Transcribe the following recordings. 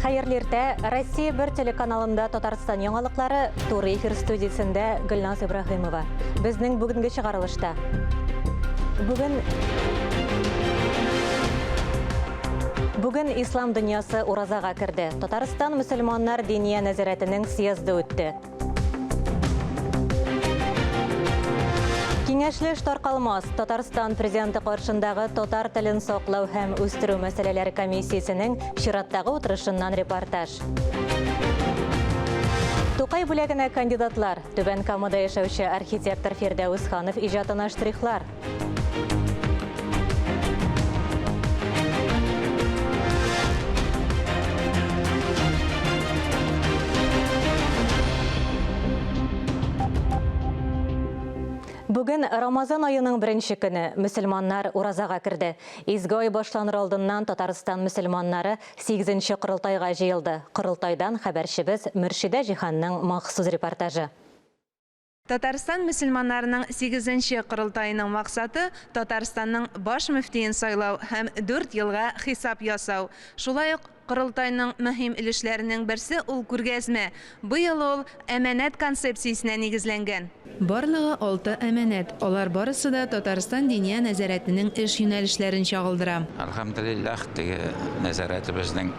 Хәерле иртә! Россия бер телеканалында Татарстан яңалыклары туры эфир студиясендә Гөлназ Ибраһимова. Безнең бүгенге чыгарылышта. Бүген Бүген ислам дөньясы уразага керде. Татарстан мөселманнар диния нәзарәтенең съезды үтте. Киңәшле эш таркалмас. Татарстан президенты каршындагы татар телен саклау һәм үстерү мәсьәләләре комиссиясенең чираттагы утырышыннан репортаж. Тукай бүләгенә кандидатлар. Түбән Камада яшәүче архитектор Фирдәүс Ханов иҗатына штрихлар. Бүген Рамазан аеның беренче көне, мөселманнар уразага керде. Изге ай башланыр алдыннан Татарстан мөселманнары сигезенче корылтайга җыелды. Корылтайдан хәбәрчебез Мөршидә Җиһанның махсус репортажы. Татарстан мөселманнарының сигезенче корылтаеның максаты, Татарстанның баш мөфтиен сайлау һәм дүрт елга хисап ясау. Шулай ук корылтайның мөһим өлешләренең берсе ул күргәзмә. Быел ул Әманәт концепциясенә нигезләнгән. Барлыгы алты әманәт, алар барысы да Татарстан Диния нәзарәтенең эш юнәлешләрен чагылдыра. Әлхәмделиллаһ, теге нәзарәтебезнең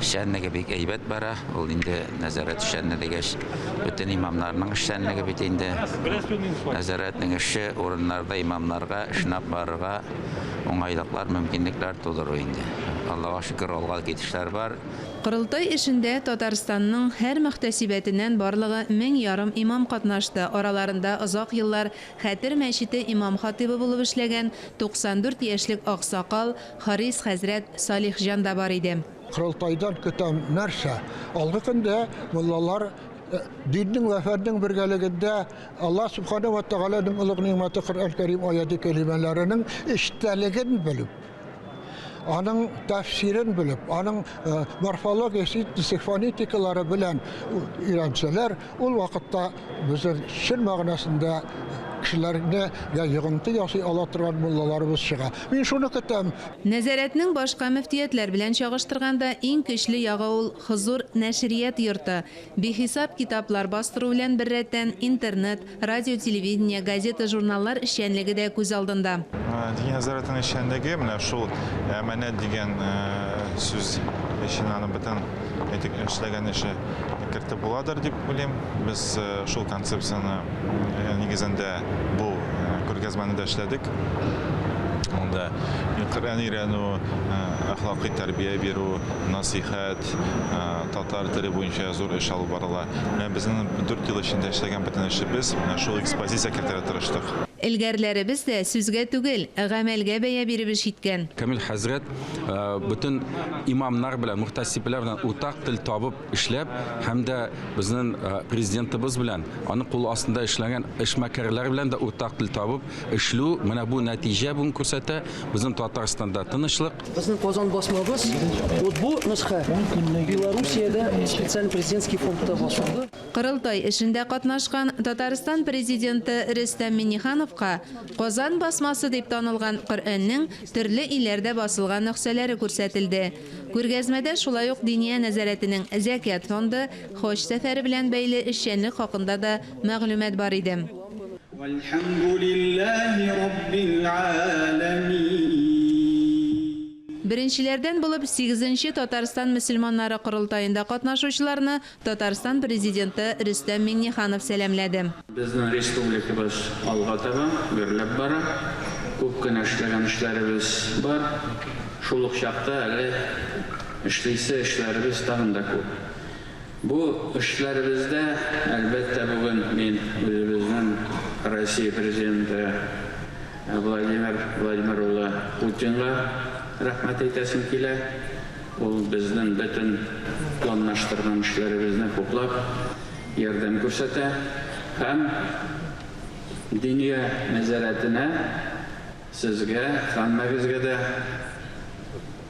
Эшчәнлеге бик әйбәт бара. Ул инде нәзарәт эшчәнлеге дигәч, бөтен имамнарның эшчәнлеге бит инде. Нәзарәтнең эше урыннарда имамнарга эшен алып барырга уңайлыклар, мөмкинлекләр тудыру инде. Аллага шөкер, алга китешләр бар. Корылтай эшендә Татарстанның һәр мөхтәсибәтеннән барлыгы 1500 имам катнашты, араларында озак еллар Хәтер мәчете имам-хатыйбы булып эшләгән 94 яшьлек аксакал Харис хәзрәт Салихҗан да бар иде. Корылтайдан көтәм нәрсә? Алгы көндә муллалар диннең вә фәннең бергәлегендә Аллаһ Сүбхәнәһү вә Тәгаләнең олуг нигъмәте Коръән Кәрим аяте кәлимәләренең эчтәлеген белеп, аның тәфсирен белеп, аның морфологиясе, этносы, фонетикалары белән өйрәнсәләр, ул вакытта Безнең чын мәгънәсендә кешеләрне я йогынты ясый ала торган муллаларыбыз чыга. Мин шуны көтәм. Нәзарәтнең башка мөфтиятләр белән чагыштырганда иң көчле ягы ул Хозур нәшрият йорты. Бихисап китаплар бастыру белән беррәттән интернет, радио-телевидение, газета-журналлар эшчәнлеге дә күз алдында. Дини нәзарәтнең эшчәнлеге менә шул әманәт дигән сүз эченә аны бөтен әйтик, эшләгән эше кертеп буладыр дип уйлыйм. Без шул концепцияне нигезендә бу күргәзмәне дә эшләдек. Монда Коръән өйрәнү, әхлакый тәрбия бирү, насыйхәт, татар теле буенча зур эш алып барыла. Менә безнең дүрт ел эчендә эшләгән бөтен эшебез, менә шул экспозиция кертергә тырыштык. Элгәрләребез дә сүзгә түгел, гамәлгә бәя биреп эш иткән. Камил хәзрәт бөтен имамнар белән, мөхтәсибләр белән уртак тел табып эшләп һәм дә безнең президентыбыз белән, аның кул астында эшләгән эшмәкәрләр белән дә уртак тел табып эшлү, менә бу нәтиҗә бүген күрсәтә, безнең Татарстанда тынычлык. Безнең Казан басмабыз, вот бу нөсхә Белоруссиядә специаль президентский фондта басылды. Корылтай эшендә катнашкан Татарстан Президенты Рөстәм Миңнехановка Казан басмасы дип танылган Коръәннең төрле илләрдә басылган нөхсәләре күрсәтелде. Күргәзмәдә шулай ук Диния нәзарәтенең Зәкят фонды, хаҗ сәфәре белән бәйле эшчәнлек хакында да мәгълүмат бар иде. Вәлхәмдүлилләһи раббил галәмин. Беренчеләрдән булып сигезенче Татарстан мөселманнары корылтаенда катнашучыларны Татарстан Президенты Рөстәм Миңнеханов сәламләде. Безнең республикабыз алга таба гөрләп бара. Күп кенә эшләгән эшләребез бар. Шул ук чакта әле эшлисе эшләребез тагын да күп. Бу эшләребездә, әлбәттә, бүген мин үзебезнең Россия Президенты Владимир Владимир улы Путинга рәхмәт әйтәсем килә. Ул безнең бөтен планлаштырган эшләребезне хуплап, ярдәм күрсәтә һәм Диния нәзарәтенә, сезгә, һәммәгезгә дә.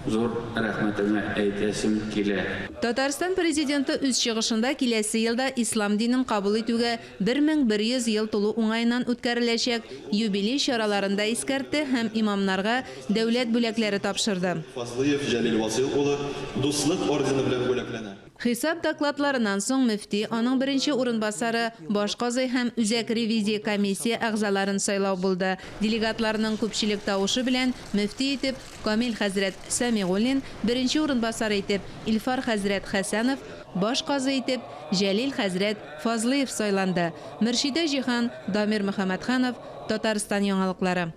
Зур рәхмәтемне әйтәсем килә. Татарстан Президенты үз чыгышында киләсе елда ислам динен кабул итүгә 1100 ел тулу уңаеннан үткәреләчәк юбилей чараларын да искәртте һәм имамнарга дәүләт бүләкләре тапшырды. Фазлыев Җәлил Васыйл улы Дуслык ордены белән бүләкләнә. Хисап докладларыннан соң мөфти, аның беренче урынбасары, баш казый һәм Үзәк ревизия комиссия әгъзаларын сайлау булды. Делегатларның күпчелек тавышы белән мөфти итеп Камил хәзрәт Сәмигуллин, беренче урынбасары итеп Илфар хәзрәт Хәсәнов, баш казый итеп Җәлил хәзрәт Фазлыев сайланды. Мөршидә Җиһан, Дамир Мөхәммәтханов, Татарстан яңалыклары.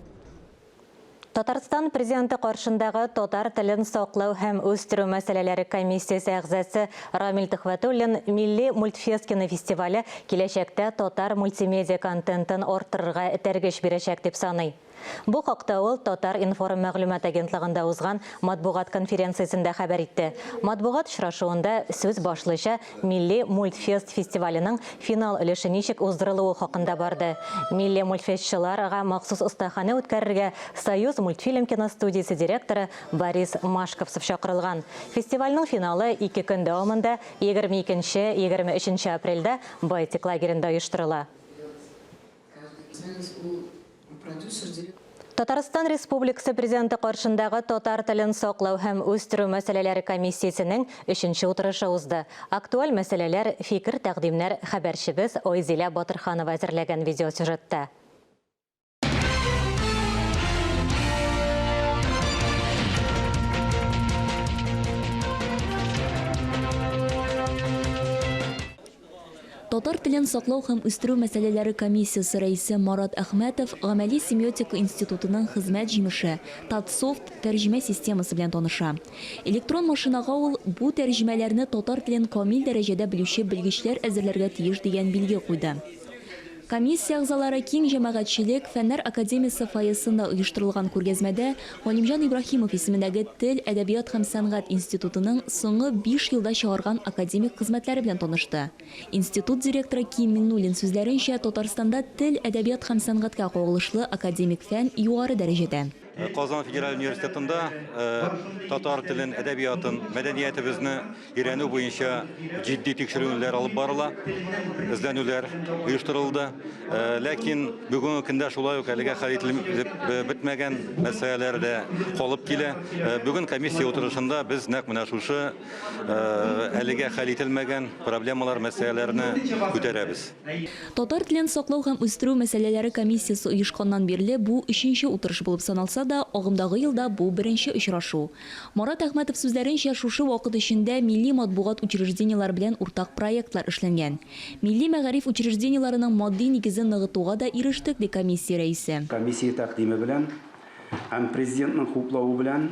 Татарстан Президенты каршындагы татар телен саклау һәм үстерү мәсьәләләре комиссиясе әгъзасы Рамил Төхвәтуллин Милли мультфест кинофестивале киләчәктә татар мультимедиа контентын арттырырга этәргеч бирәчәк дип саный. Бу хакта ул Татар-информ мәгълүмат агентлыгында узган матбугат конференциясендә хәбәр итте. Матбугат очрашуында сүз башлыча Милли мультфест фестиваленең финал өлеше ничек уздырылуы хакында барды. Милли мультфестчылар га махсус остаханә үткәрергә Союзмультфильм киностудиясе директоры Борис Машковцев чакырылган. Фестивальнең финалы ике көн дәвамында, 22 нче, 23 нче апрельдә Байтик лагеренда оештырыла. Татарстан Республикасы Президенты каршындагы татар телен саклау һәм үстерү мәсьәләләре комиссиясенең өченче утырышы узды. Актуаль мәсьәләләр, фикер-тәкъдимнәр хәбәрчебез Айзилә Батырханова әзерләгән видеосюжетта. Татар телен саклау һәм үстерү мәсьәләләре комиссиясе рәисе Марат Әхмәтов Гамәли семиотика институтының хезмәт җимеше, Татсофт тәрҗемә системасы белән таныша. Электрон машинага ул бу тәрҗемәләрне татар телен камил дәрәҗәдә белүче белгечләр әзерләргә тиеш дигән билге куйды. Комиссия әгъзалары киң җәмәгатьчелек, Фәннәр академиясе фойесында оештырылган күргәзмәдә Галимҗан Ибраһимов исемендәге Тел, әдәбият һәм сәнгать институтының соңгы биш елда чыгарган академик хезмәтләре белән танышты. Институт директоры Ким Миңнуллин сүзләренчә, Татарстанда тел, әдәбият һәм сәнгатькә кагылышлы академик фән югары дәрәҗәдә. Казан федераль университетында татар телен, әдәбиятын, мәдәниятебезне өйрәнү буенча җитди тикшеренүләр алып барыла, эзләнүләр оештырылды. Ләкин бүгенге көндә шулай ук әлегә хәл ителеп бетмәгән мәсьәләләр дә калып килә. Бүген комиссия утырышында без нәкъ менә шушы әлегә хәл ителмәгән проблемалар, мәсьәләләрне күтәрәбез. Татар телен саклау һәм үстерү мәсьәләләре комиссиясе оешканнан бирле бу өченче утырыш булып саналса да, агымдагы елда бу беренче очрашу. Марат Әхмәтов сүзләренчә, шушы вакыт эчендә милли матбугат учреждениеләре белән уртак проектлар эшләнгән. Милли мәгариф учреждениеләренең матди нигезен ныгытуга да ирештек, ди комиссия рәисе. Комиссия тәкъдиме белән Һәм Президентның хуплавы белән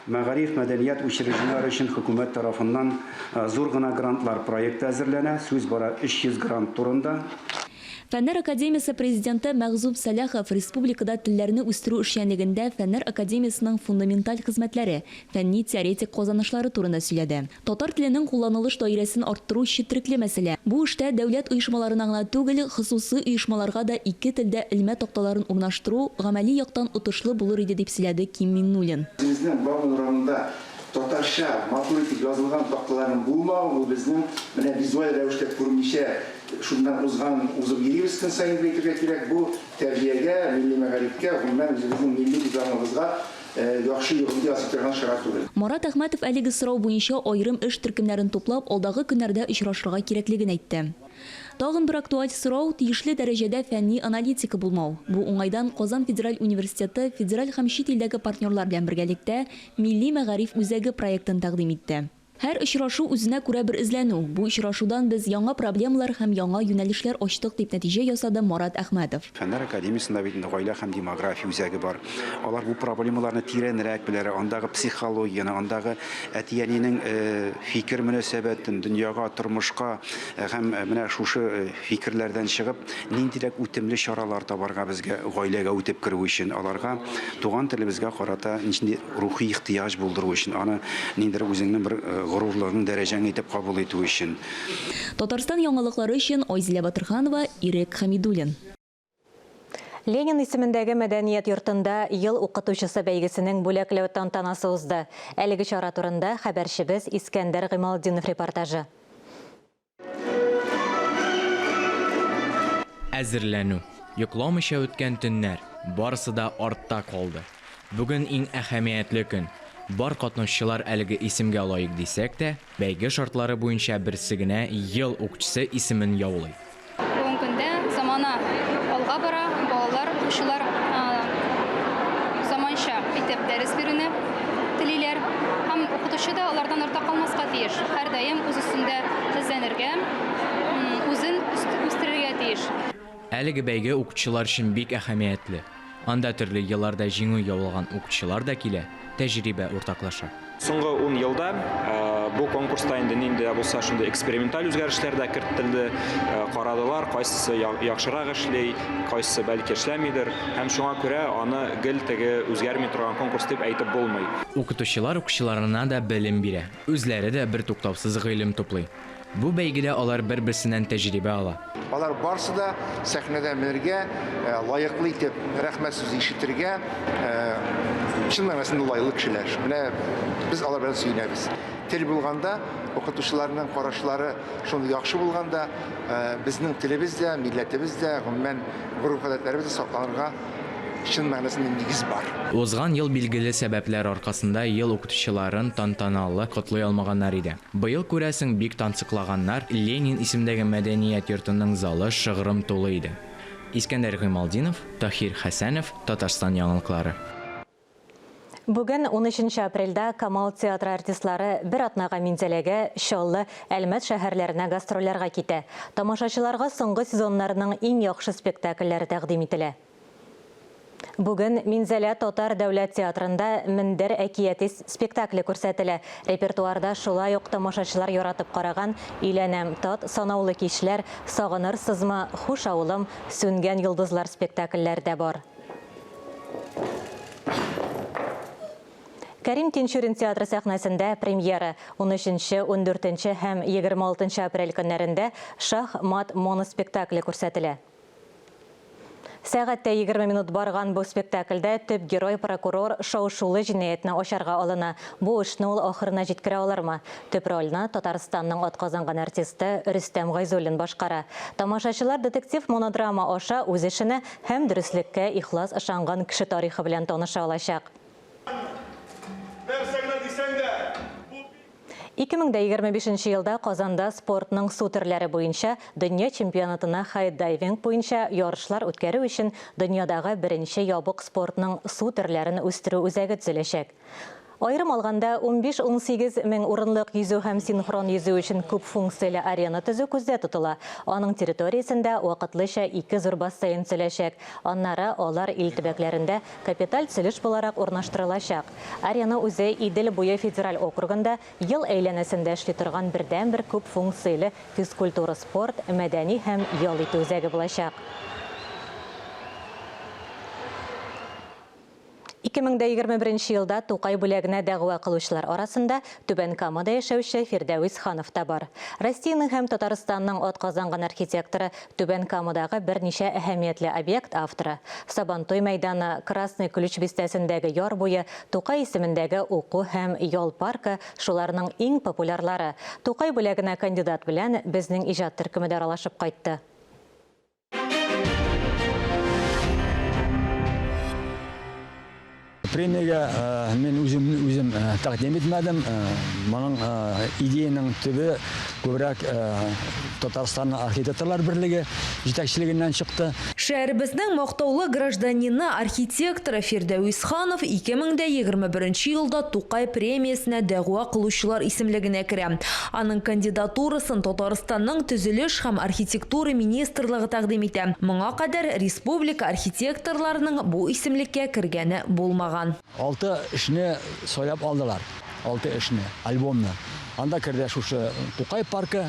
мәгариф, мәдәният учреждениеләре өчен хөкүмәт тарафыннан зур гына грантлар проекты әзерләнә, сүз бара 300 грант турында. Фәннәр академиясе президенты Мәгъзүм Сәлахов республикада телләрне үстерү эшчәнлегендә Фәннәр академиясенең фундаменталь хезмәтләре, фәнни-теоретик казанышлары турында сөйләде. Татар теленең кулланылыш даирәсен арттыру четрекле мәсьәлә. Бу эштә дәүләт оешмаларына гына түгел, хосусый оешмаларга да ике телдә элмә такталарын урнаштыру гамәли яктан отышлы булыр иде, дип сөйләде Ким Миңнуллин. Үзебезнең Бауман урамында татарча матур итеп язылган такталарның булмавы, бу безнең менә визуаль рәвештә күрмичә шуннан узган, узып йөрибез көн саен дип әйтергә кирәк. Бу тәрбиягә, милли мәгарифкә, гомумән үзебезнең милли үзаңыбызга Яхшы йогынты ясый торган чара түгел. Марат Әхмәтов әлеге сорау буенча аерым эш төркемнәрен туплап, алдагы көннәрдә очрашырга кирәклеген әйтте. Тагын бер актуаль сорау, тиешле дәрәҗәдә фәнни аналитика булмау. Бу уңайдан Казан федераль университеты федераль һәм чит илдәге партнерлар белән бергәлектә Милли мәгариф үзәге проектын тәкъдим итте. Һәр очрашу үзенә күрә бер эзләнү. Бу очрашудан без яңа проблемалар һәм яңа юнәлешләр ачтык, дип нәтиҗә ясады Марат Әхмәтов. Фәннәр академиясендә бит инде гаилә һәм демография үзәге бар. Алар бу проблемаларны тирәнрәк беләләр, андагы психологияне, андагы әти-әнинең фикер мөнәсәбәтен, дөньяга, тормышка һәм менә шушы фикерләрдән чыгып, ниндирәк үтемле чаралар табарга безгә гаиләгә үтеп керү өчен, аларга туган телебезгә карата нинди рухи ихтыяҗ булдыру өчен, аны ниндидер үзеңнең бер горурлыгың, дәрәҗәң итеп кабул итү өчен. Татарстан яңалыклары өчен Айзилә Батырханова, Ирек Хәмидуллин. Ленин исемендәге мәдәният йортында Ел укытучысы бәйгесенең бүләкләү тантанасы узды. Әлеге чара турында хәбәрчебез Искәндәр Гыймалтдинов репортажы. Әзерләнү, йокламыйча үткән төннәр, барысы да артта калды. Бүген иң әһәмиятле көн. Бар катнашучылар әлеге исемгә лаек дисәк тә, бәйге шартлары буенча берсе генә Ел укытучысы исемен яулый. Бүгенге көндә замана алга бара, балалар, укучылар заманча итеп дәрес бирүне телиләр. Һәм укытучы да алардан артта калмаска тиеш. Һәрдаим үз өстендә эзләнергә, үзен үстерергә тиеш. Әлеге бәйге укытучылар өчен бик әһәмиятле. Анда төрле елларда җиңү яулаган укытучылар да килә, тәҗрибә уртаклаша. Соңгы ун елда бу конкурста инде нинди дә булса шундый эксперименталь үзгәрешләр дә кертелде. Карадылар, кайсысы яхшырак эшли, кайсысы бәлки эшләмидер. Һәм шуңа күрә аны гел теге үзгәрми торган конкурс дип әйтеп булмый. Укытучылар укучыларына да белем бирә, үзләре дә бертуктаусыз гыйлем туплый. Бу бәйгедә алар бер-берсеннән тәҗрибә ала. Алар барсы да сәхнәдә менергә, лаеклы итеп рәхмәт сүзе ишетергә, чын мәгънәсендә лаеклы кешеләр. Менә без алар белән сөенәбез. Тел булганда, укытучыларның карашлары шундый яхшы булганда, безнең телебез дә, милләтебез дә, гомумән, гореф-гадәтләребез дә сакланырга чын мәгънәсендә нигез бар. Узган ел билгеле сәбәпләр аркасында ел укытучыларын тантаналы котлый алмаганнар иде. Быел, күрәсең, бик тансыклаганнар, Ленин исемендәге мәдәният йортының залы шыгрым тулы иде. Искәндәр Гыймалтдинов, Таһир Хәсәнов, Татарстан яңалыклары. Бүген, унөченче апрельдә, Камал театры артистлары бер атнага Минзәләгә, Чаллы, Әлмәт шәһәрләренә гастрольләргә китә. Тамашачыларга соңгы сезоннарның иң яхшы спектакльләре тәкъдим ителә. Бүген Минзәлә татар дәүләт театрында Мендәр әкияти спектакле күрсәтелә. Репертуарда шулай ук тамашачылар яратып караган Өйләнәм, тат, Санаулы кичләр, Сагынырсызмы, Хуш авылым, Сүнгән йолдызлар спектакльләре дә бар. Кәрим Тинчурин театры сәхнәсендә премьера. Унөченче, ундүртенче һәм 26 апрель көннәрендә Шах-мат моноспектакле күрсәтелә. Сәгать тә 20 минут барган бу спектакльдә төп герой прокурор шау-шулы җинаятьне ачарга алына. Бу эшне ул ахырына җиткерә алырмы? Төп рольне Татарстанның атказанган артисты Рөстәм Гайзуллин башкара. Тамашачылар детектив монодрама аша үз эшенә һәм дөреслеккә ихлас ышанган кеше тарихы белән таныша алачак. Нәрсә генә дисәң дә, бу бик. 2025 нче елда Казанда спортның су төрләре буенча дөнья чемпионатына хай-дайвинг буенча ярышлар үткәрү өчен дөньядагы беренче ябык спортның су төрләрен үстерү үзәге төзеләчәк. Аерым алганда, унбиш-унсигез мең урынлык йөзү һәм синхрон йөзү өчен күп функцияле арена төзү күздә тотыла. Аның территориясендә вакытлыча ике зур бассейн төзеләчәк. Аннары алар ил төбәкләрендә капиталь төзелеш буларак урнаштырылачак. Арена үзе Идел буе федераль округында ел әйләнәсендә эшли торган бердәнбер күп функцияле физкультура-спорт, мәдәни һәм ял итү үзәге булачак. 2021 нче елда Тукай бүләгенә дәгъва кылучылар арасында Түбән Камада яшәүче Фирдәвис Ханов та бар. Россиянең һәм Татарстанның атказанган архитекторы, Түбән Камадагы берничә әһәмиятле объект авторы, Сабантуй мәйданы, Красный Ключ бистәсендәге яр буе, Тукай исемендәге уку һәм ял паркы, шуларның иң популярлары. Тукай бүләгенә кандидат белән безнең иҗат төркеме дә аралашып кайтты. Премиягә мин үзем үзем тәкъдим итмәдем. Моның идеянең төбе күбрәк Татарстанның архитекторлар берлеге җитәкчелегеннән чыкты. Шәһәребезнең мактаулы гражданины, архитекторы Фирдәвис Ханов 2021 нче елда Тукай премиясенә дәгъва кылучылар исемлегенә керә. Аның кандидатурасын Татарстанның Төзелеш һәм архитектура министрлыгы тәкъдим итә. Моңа кадәр республика архитекторларының бу исемлеккә кергәне булмаган. Алты эшне сайлап алдылар, алты эшне, альбомны. Анда керде шушы Тукай паркы,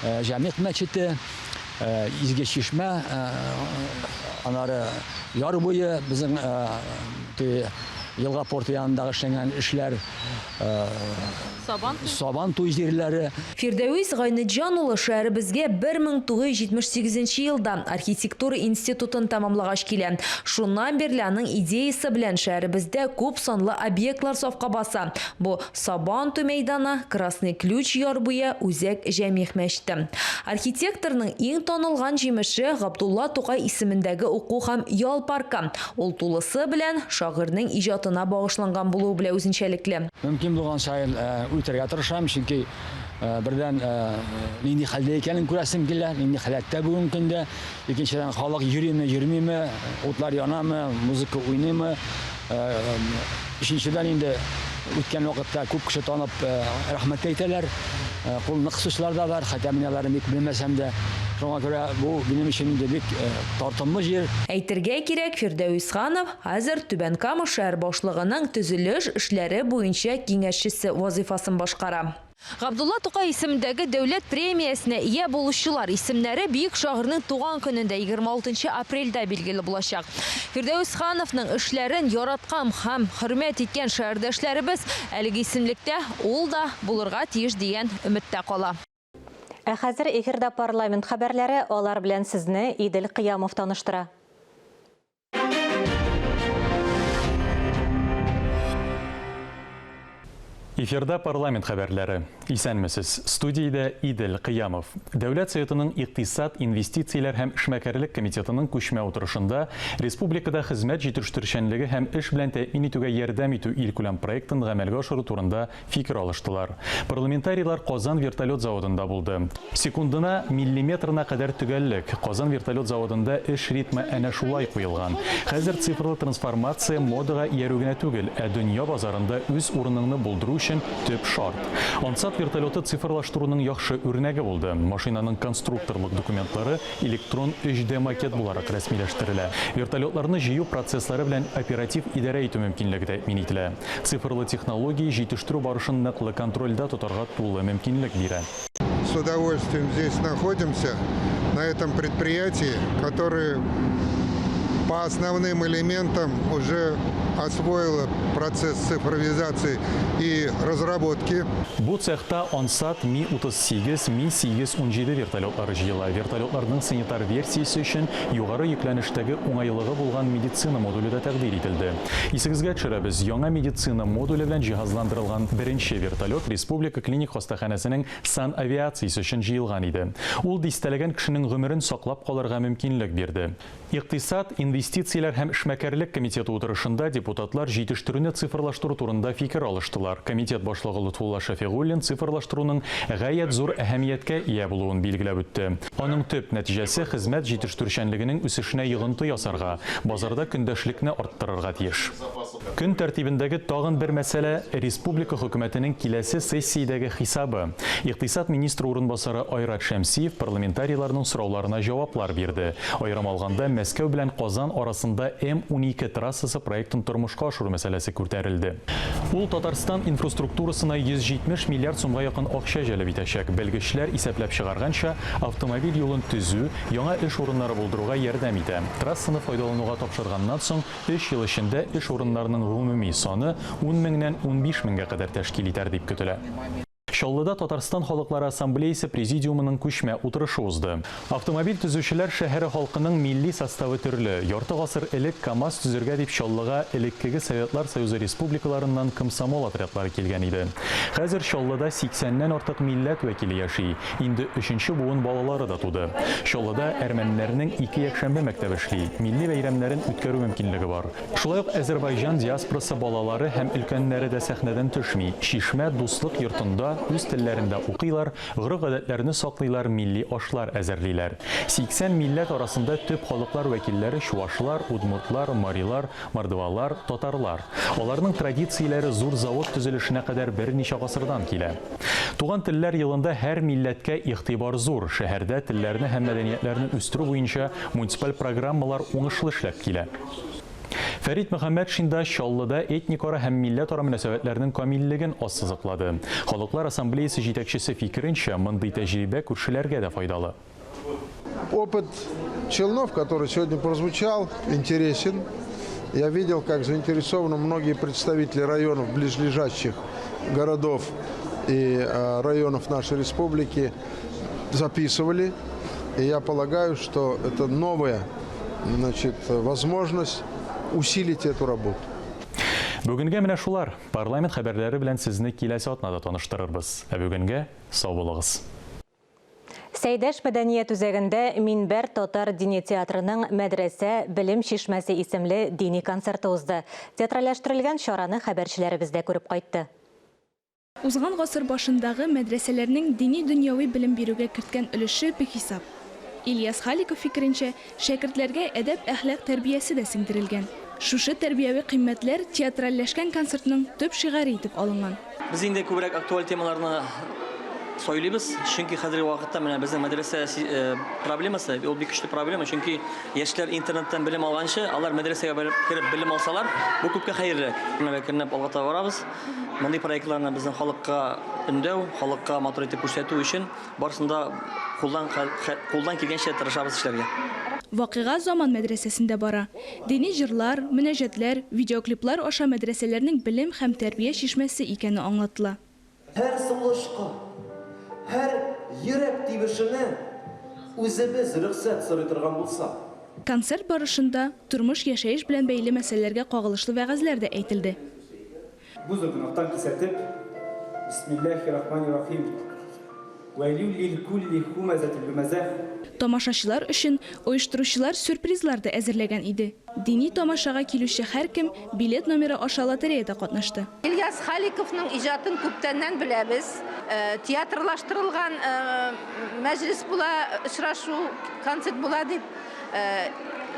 Җәмигъ мәчете, Изге чишмә, аннары яр буе, безнең теге Елга порты янындагы эшләнгән эшләр, Сабан туй җирләре. Фирдәвис Гайнетҗан улы шәһәребезгә 1978 нче елда архитектура институтын тәмамлагач килә. Шуннан бирле аның идеясе белән шәһәребездә күп санлы объектлар сафка баса. Бу, Сабан туй мәйданы, Красный Ключ яр буе, Үзәк Җәмигъ мәчете. Архитекторның иң танылган җимеше, Габдулла Тукай исемендәге уку һәм ял паркы. Ул тулысы белән шагыйрьнең иҗатына багышланган булуы белән үзенчәлекле. Мөмкин булган саен үтәргә тырышам, чөнки, бердән, нинди хәлдә икәнен күрәсем килә, нинди халәттә бүгенге көндә. Икенчедән, халык йөриме, йөрмиме, утлар янамы, музыка уйныймы. Өченчедән инде, үткән вакытта күп кеше танып рәхмәт тә әйтәләр. Кулны кысучылар да бар, хәтта мин аларны бик белмәсәм дә. Шуңа күрә бу минем өчен инде бик тартымлы җир. Әйтергә кирәк, Фирдәвис Ханов хәзер Түбән Кама шәһәр башлыгының төзелеш эшләре буенча киңәшчесе вазыйфасын башкара. Габдулла Тукай исемендәге дәүләт премиясенә ия булучылар исемнәре бөек шагыйрьнең туган көнендә, 26 нчы апрельдә билгеле булачак. Фирдәвес Хановның эшләрен яраткан һәм хөрмәт иткән шәһәрдәшләребез әлеге исемлектә ул да булырга тиеш дигән өметтә кала. Ә хәзер эфирда парламент хәбәрләре, алар белән сезне Идел Кыямов таныштыра. Эфирда парламент хәбәрләре. Исәнмесез. Студиядә Идел Кыямов. Дәүләт Советының Икътисад, инвестицияләр һәм эшмәкәрлек комитетының күчмә утырышында республикада хезмәт җитештерүчәнлеге һәм эш белән тәэмин итүгә ярдәм итү илкүләм проектын гамәлгә ашыру турында фикер алыштылар. Парламентарийлар Казан вертолет заводында булды. Секундына, миллиметрына кадәр төгәллек. Казан вертолет заводында эш ритмы әнә шулай куелган. Хәзер цифрлы трансформация модага иярү генә түгел, ә дөнья базарында үз урыныңны булдыру өчен төп шарт. Ансат вертолеты цифрлаштыруның яхшы үрнәге булды. Машинаның конструкторлык документлары электрон 3D макет буларак рәсмиләштерелә. Вертолетларны җыю процесслары белән оператив идарә итү мөмкинлеге тәэмин ителә. Цифрлы технология җитештерү барышын ныклы контрольдә тотарга тулы мөмкинлек бирә. С удовольствием здесь находимся, на этом предприятии, которое по основным элементам уже освоило процесс цифровизации и разработки. Бу цехта Ансат Ми-38, Ми-817 вертолетлары җыела. Вертолетларның санитар версиясе өчен югары йөкләнештәге уңайлыгы булган медицина модуле дә тәкъдир ителде. Исегезгә төшерәбез, яңа медицина модуле белән җиһазландырылган беренче вертолет Республика клиник хастаханәсенең санавиациясе өчен җыелган иде. Ул дистәләгән кешенең гомерен саклап калырга мөмкинлек бирде. Икътисад, инвестицияләр һәм эшмәкәрлек комитеты утырышында депутатлар җитештерүне цифрлаштыру турында фикер алыштылар. Комитет башлыгы Лотфулла Шәфигуллин цифрлаштыруның гаять зур әһәмияткә ия булуын билгеләп үтте. Аның төп нәтиҗәсе хезмәт җитештерүчәнлегенең үсешенә йогынты ясарга, базарда көндәшлекне арттырырга тиеш. Көн тәртибендәге тагын бер мәсьәлә, республика Хөкүмәтенең киләсе сессиядәге хисабы. Икътисад министры урынбасары Айрат Шәмсиев парламентарийларның сорауларына җаваплар бирде. Аерым алганда, Мәскәү белән Казан арасында М-12 трассасы проектын тормышка ашыру мәсьәләсе күтәрелде. Ул Татарстан инфраструктурасына 170 миллиард сумга якын акча җәлеп итәчәк. Белгечләр исәпләп чыгарганча, автомобиль юлын төзү яңа эш урыннары булдыруга ярдәм итә. Трассаны файдалануга тапшырганнан соң, Өч ел эчендә эш урыннарының гомуми саны ун меңнән 15 меңгә кадәр тәшкил итәр дип көтелә. Чаллыда Татарстан халыклары ассамблеясе президиумының күчмә утырышы узды. Автомобиль төзүчеләр шәһәре халкының милли составы төрле. Ярты гасыр элек КАМАЗ төзергә дип Чаллыга элеккеге Советлар Союзы республикаларыннан комсомол отрядлары килгән иде. Хәзер Чаллыда сиксәннән артык милләт вәкиле яши. Инде өченче буын балалары да туды. Чаллыда әрмәннәрнең ике якшәмбе мәктәбе эшли, милли бәйрәмнәрен үткәрү мөмкинлеге бар. Шулай ук әзербайҗан диаспорасы балалары һәм өлкәннәре дә сәхнәдән төшми. Чишмә дуслык йортында үз телләрендә укыйлар, гореф-гадәтләрне саклыйлар, милли ашлар әзерлиләр. 80 милләт арасында төп халыклар вәкилләре чуашлар, удмуртлар, марилар, Мордвалар, татарлар. Аларның традицияләре зур завод төзелешенә кадәр берничә гасырдан килә. Туган телләр елында һәр милләткә игътибар зур. Шәһәрдә телләрне һәм мәдәниятләрне үстерү буенча муниципаль программалар уңышлы эшләп килә. Фәрит Мөхәммәтшин да Чаллыда этникара һәм милләтара мөнәсәбәтләрнең камиллеген ассызыклады. Халыклар ассамблеясе җитәкчесе фикеренчә, мондый тәҗрибә күршеләргә дә файдалы. Опыт Челнов, который сегодня прозвучал, интересен. Я видел, как заинтересованы многие представители районов, близлежащих городов и районов нашей республики, записывали. И я полагаю, что это новая, значит, возможность усилить эту работу. Бүгенгә менә шулар. Парламент хәбәрләре белән сезне киләсе атнада таныштырырбыз. Ә бүгенгә сау булыгыз. Сәйдәш мәдәният үзәгендә Минбәр татар дини театрының Мәдрәсә белем чишмәсе исемле дини концерты узды. Театральләштерелгән чараны хәбәрчеләребез дә күреп кайтты. Узган гасыр башындагы мәдрәсәләрнең дини-дөньяви белем бирүгә керткән өлеше бихисап. Ильяс Халиков фикеренчә, шәкертләргә әдәп-әхлак тәрбиясе дә сеңдерелгән. Шушы тәрбияви кыйммәтләр театральләшкән концертның төп шигаре итеп алынган. Без инде күбрәк актуаль темаларны сайлыйбыз, чөнки хәзерге вакытта менә безнең мәдрәсә проблемасы, ул бик көчле проблема, чөнки яшьләр интернеттан белем алганчы, алар мәдрәсәгә барып кереп белем алсалар, бу күпкә хәерлерәк. Менә әкренләп алга таба барабыз. Мондый проектларны безнең халыкка өндәү, халыкка матур итеп күрсәтү өчен барысын да кулдан кулдан килгәнчә тырышабыз эшләргә. Вакыйга Заман мәдрәсәсендә бара. Дини җырлар, мөнәҗәтләр, видеоклиплар аша мәдрәсәләрнең белем һәм тәрбия чишмәсе икәне аңлатыла. Һәр сулышка, һәр йөрәк тибешенә үзебез рөхсәт сорый торган булсак. Концерт барышында тормыш-яшәеш белән бәйле мәсьәләләргә кагылышлы вәгазьләр дә әйтелде. Бу зур гөнаһтан кисәтеп, Бисмиллаһи рахмани рахим, Вәйлүл лил күлли һүмәзәтил лүмәзә. Тамашачылар өчен оештыручылар сюрпризлар да әзерләгән иде. Дини тамашага килүче һәркем билет номеры аша лотереяда катнашты. Ильяс Халиковның иҗатын күптәннән беләбез. Театрлаштырылган мәҗлес була, очрашу, концерт була дип,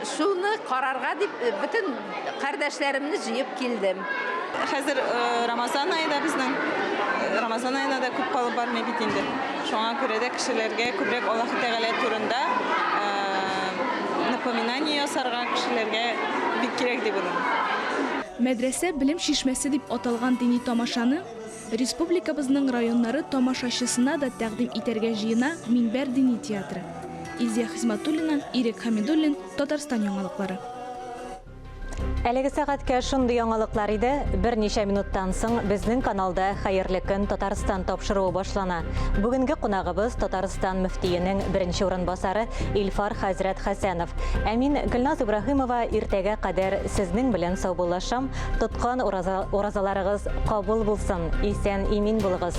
шуны карарга дип бөтен кардәшләремне җыеп килдем. Хәзер Рамазан ае да безнең. Рамазан аена да күп калып бармый бит инде. Шуңа күрә дә кешеләргә күбрәк Аллаһы Тәгалә турында напоминание ясарга кешеләргә бик кирәк дип уйлыйм. Мәдрәсә белем чишмәсе дип аталган дини тамашаны республикабызның районнары тамашачысына да тәкъдим итәргә җыена Минбәр дини театры. Илзия Хисмәтуллина, Ирек Хәмидуллин, Татарстан яңалыклары. Әлеге сәгатькә шундый яңалыклар иде. Берничә минуттан соң безнең каналда Хәерле көн Татарстан тапшыруы башлана. Бүгенге кунагыбыз Татарстан мөфтиенең беренче урынбасары Илфар хәзрәт Хәсәнов. Ә мин Гөлназ Ибраһимова иртәгә кадәр сезнең белән саубуллашам. Тоткан уразаларыгыз кабул булсын. Исән имин булыгыз.